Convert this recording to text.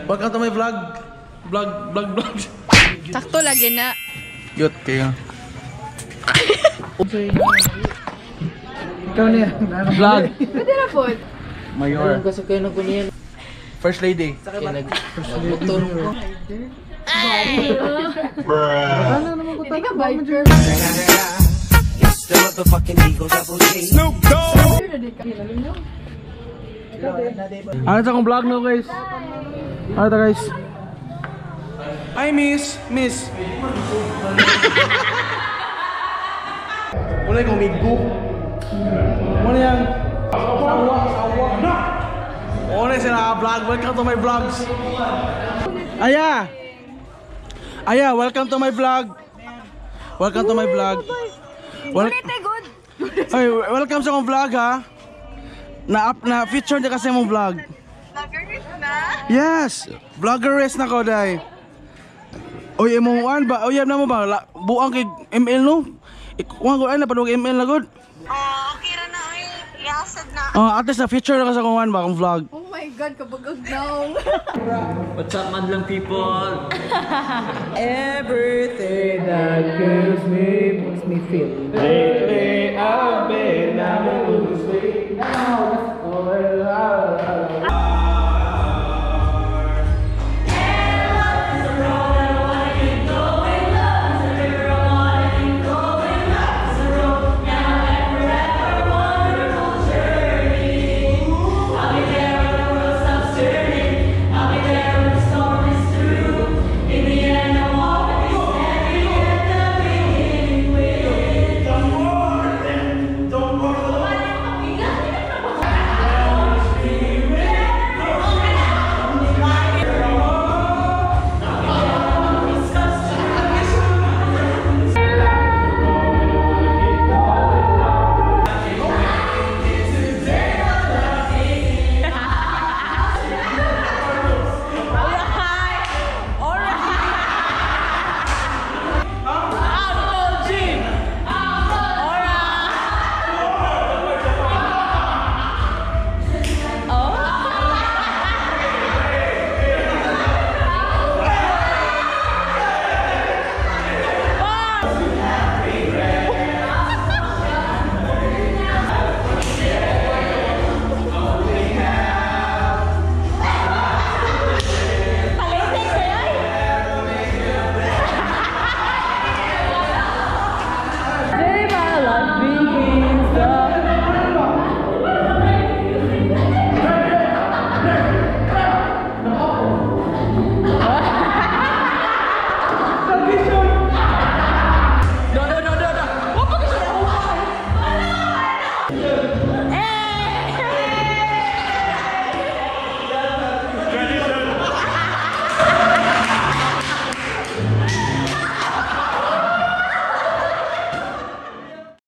Welcome to my vlog. Vlog, vlog, vlog. Sakto lagi na. Yut, kayo. Ikaw niya. Vlog. Pwede na po. Mayor. Kasi kayo nagkunyan. First lady. Kaya nagmotor ko. Hindi ka biker. Snoop Dogg! Ano ito akong vlog no, guys? Ano ito, guys? Hi, miss! Miss! Wala yung umigo. Wala yung sawa, sawa. Wala sila vlog. Welcome to my vlogs. Aya! Aya, welcome to my vlog. Welcome to my vlog. Good. Ay, welcome sa akong vlog ha. Na up na feature na kasi mong vlog. Vlogger na? Yes, vloggerist na ko dai. Oy, imong uan ba? Oy, na mo ba? Buang kay ML no? Kuan ko ay na padung ML na gud. Oh, okay ra na oy. Yasad na. Oh, at least na feature na ka sa akong uan ba akong vlog. Oh my God, kabagag daw. What's up, madlang people? Everything that kills me makes me feel. Lately I've been having to sleep.